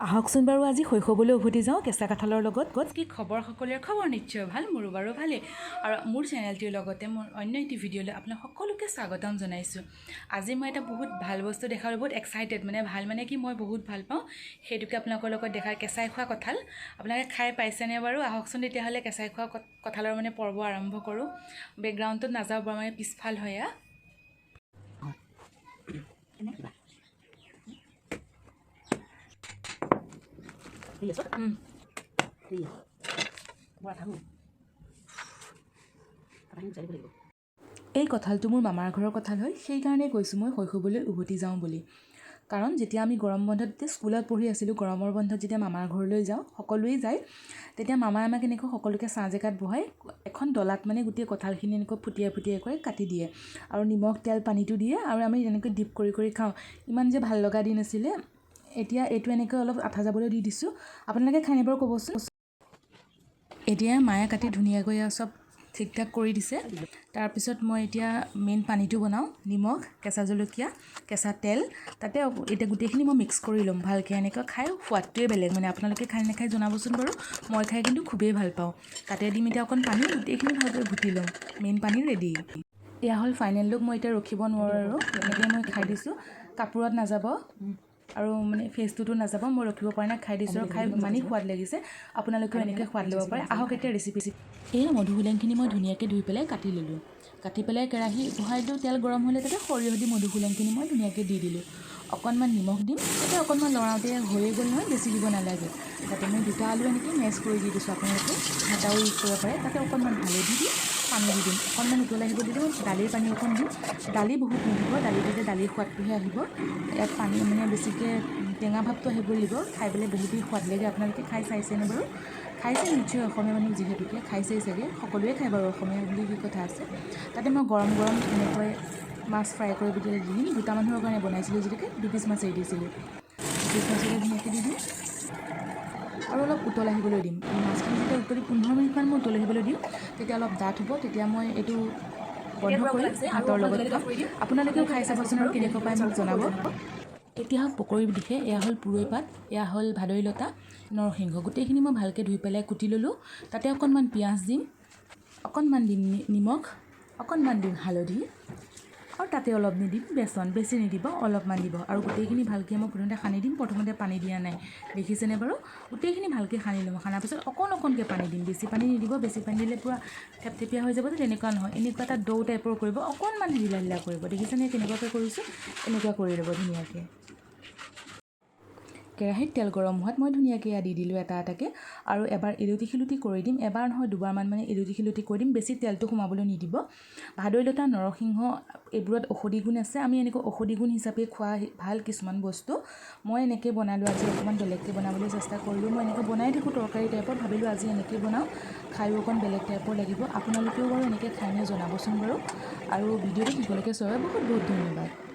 আহকচোন বাৰু, আজি শৈশৱলৈ উভতি যাওঁ কেঁচা কাঁঠালৰ লগত। ক'ত কি খবৰ সকলোৰে? খবৰ নিশ্চয় ভাল, মোৰো বাৰু ভালেই। আৰু মোৰ চেনেলটিৰ লগতে মোৰ অন্য এটি ভিডিঅ'লৈ আপোনাক সকলোকে স্বাগতম জনাইছোঁ। আজি মই এটা বহুত ভাল বস্তু দেখাবলৈ বহুত এক্সাইটেড, মানে ভাল মানে কি, মই বহুত ভাল পাওঁ সেইটোকে আপোনালোকৰ লগত দেখাৰ। কেঁচাই খোৱা কঁঠাল আপোনালোকে খাই পাইছেনে বাৰু? আহকচোন তেতিয়াহ'লে, কেঁচাই খোৱা কঁঠালৰ মানে পৰ্ব আৰম্ভ কৰোঁ। বেকগ্ৰাউণ্ডটোত নাযাওঁ বাৰু, মানে পিছফাল হয় এয়া। এই কঁঠালটো মোৰ মামাৰ ঘৰৰ কঁঠাল হয়, সেইকাৰণে কৈছোঁ মই শৈশৱলৈ উভতি যাওঁ বুলি। কাৰণ যেতিয়া আমি গৰম বন্ধত, যেতিয়া স্কুলত পঢ়ি আছিলোঁ, গৰমৰ বন্ধত যেতিয়া মামাৰ ঘৰলৈ যাওঁ, সকলোৱেই যায়, তেতিয়া মামাই আমাক এনেকৈ সকলোকে ছাঁ জেগাত বহাই এখন ডলাত মানে গোটেই কঁঠালখিনি এনেকৈ ফুটিয়াই ফুটিয়াই কৰি কাটি দিয়ে আৰু নিমখ তেল পানীটো দিয়ে আৰু আমি তেনেকৈ ডিপ কৰি কৰি খাওঁ। ইমান যে ভাল লগা দিন আছিলে। এতিয়া এইটো এনেকৈ অলপ আঠা যাবলৈ দি দিছোঁ। আপোনালোকে খাইনে বাৰু ক'বচোন। এতিয়া মায়ে কাটি ধুনীয়াকৈ চব ঠিক ঠাক কৰি দিছে। তাৰপিছত মই এতিয়া মেইন পানীটো বনাওঁ। নিমখ, কেঁচা জলকীয়া, কেঁচা তেল, তাতে এতিয়া গোটেইখিনি মই মিক্স কৰি ল'ম ভালকৈ। এনেকৈ খাই সোৱাদটোৱে বেলেগ মানে। আপোনালোকে খাই নাখাই জনাবচোন বাৰু। মই খাই কিন্তু খুবেই ভাল পাওঁ। তাতে দিম এতিয়া অকণ পানী, গোটেইখিনি ভালকৈ ঘুটি ল'ম। মেইন পানী ৰেডি। এয়া হ'ল ফাইনেল লুক। মই এতিয়া ৰখিব নোৱাৰোঁ আৰু এনেকৈ মই খাই দিছোঁ। কাপোৰত নাযাব আৰু মানে ফেচটোতো নাযাব। মই ৰখিব পৰা নাই, খাই দিছোঁ আৰু খাই ইমানেই সোৱাদ লাগিছে। আপোনালোকেও এনেকৈ সোৱাদ ল'ব পাৰে। আহক এতিয়া ৰেচিপি। এয়া মধুসোলেংখিনি মই ধুনীয়াকৈ ধুই পেলাই কাটি ল'লোঁ। কাটি পেলাই কেৰাহী বহাই দিলোঁ। তেল গৰম হ'লে তাতে সৰিয়হ দি মধুসোলেংখিনি মই ধুনীয়াকৈ দি দিলোঁ। অকণমান নিমখ দিম। তাতে অকণমান লৰাওঁতে হৈয়ে গ'ল নহয়, বেছি দিব নালাগে। তাতে মই দুটা আলু এনেকৈ মেছ কৰি দি দিছোঁ, আপোনালোকে এটাও ইউজ কৰিব পাৰে। তাতে অকণমান হালধি দি পানী দি দিম। অকণমান উতল আহিব দি দিম। দালিৰ পানী অকণ দিম। দালি বহুত নিদিব, দালি দিলে দালিৰ সোৱাদটোহে আহিব। ইয়াত পানী মানে বেছিকৈ টেঙা ভাৱটো আহিব লাগিব। খাই পেলাই বহুতেই সোৱাদ লাগে। আপোনালোকে খাই চাইছেনে বাৰু? খাইছে নিশ্চয়, অসমীয়া মানুহ যিহেতুকে খাইছেই চাগে। সকলোৱে খায় বাৰু, অসমীয়া বুলি কি কথা আছে। তাতে মই গৰম গৰম এনেকৈ মাছ ফ্ৰাই কৰি পেলাই দি দিম। দুটা মানুহৰ কাৰণে বনাইছিলোঁ যিহেতুকে দুপিচ মাছ এৰি দিছিলোঁ। দুপিচ মাছ ধুনীয়াকৈ দি দিম আৰু অলপ উতল আহিবলৈ দিম। মাছখিনি যেতিয়া উতলি, 15 মিনিটমান মই উতল আহিবলৈ দিম, তেতিয়া অলপ ডাঠ হ'ব। তেতিয়া মই এইটো বন্ধ কৰি ভাতৰ লগত খাম। আপোনালোকেও খাই চাবচোন আৰু কেনেকুৱা পায় মোক জনাব। এতিয়া হওক পকৰীৰ দিশে। এয়া হ'ল পুৰৈ পাত, এয়া হ'ল ভাদৈলতা, নৰসিংহ। গোটেইখিনি মই ভালকৈ ধুই পেলাই কুটি ল'লোঁ। তাতে অকণমান পিঁয়াজ দিম, অকণমান দিম নিমখ, অকণমান দিম হালধি আৰু তাতে অলপ নিদিম বেচন। বেছি নিদিব, অলপমান দিব। আৰু গোটেইখিনি ভালকৈ মই প্ৰথমতে সানি দিম। প্ৰথমতে পানী দিয়া নাই, দেখিছেনে বাৰু? গোটেইখিনি ভালকৈ সানি ল'ম। সানাৰ পিছত অকণ অকণকৈ পানী দিম। বেছি পানী নিদিব। বেছি পানী দিলে পূৰা থেপথেপীয়া হৈ যাব যে, তেনেকুৱা নহয়। এনেকুৱা এটা দৌ টাইপৰ কৰিব, অকণমান ঢিলা ঢিলা কৰিব। দেখিছেনে কেনেকুৱাকৈ কৰিছোঁ? এনেকুৱা কৰি ল'ব ধুনীয়াকৈ। কেৰাহীত তেল গৰম হোৱাত মই ধুনীয়াকৈ এয়া দি দিলোঁ এটা এটাকৈ আৰু এবাৰ ইলুটি সিলুটি কৰি দিম। এবাৰ নহয়, দুবাৰমান মানে ইলুটি সিলুটি কৰি দিম। বেছি তেলটো সোমাবলৈ নিদিব। ভাদৈলতা, নৰসিংহ এইবোৰত ঔষধি গুণ আছে। আমি এনেকৈ ঔষধি গুণ হিচাপে খোৱা ভাল কিছুমান বস্তু। মই এনেকৈ বনালোঁ আজি, অকণমান বেলেগকৈ বনাবলৈ চেষ্টা কৰিলোঁ। মই এনেকৈ বনাই থাকোঁ তৰকাৰী টাইপত, ভাবিলোঁ আজি এনেকৈ বনাওঁ, খায়ো অকণ বেলেগ টাইপৰ লাগিব। আপোনালোকেও বাৰু এনেকৈ খাইনে জনাবচোন বাৰু। আৰু ভিডিঅ'টো শেষলৈকে চোৱাৰ বহুত বহুত ধন্যবাদ।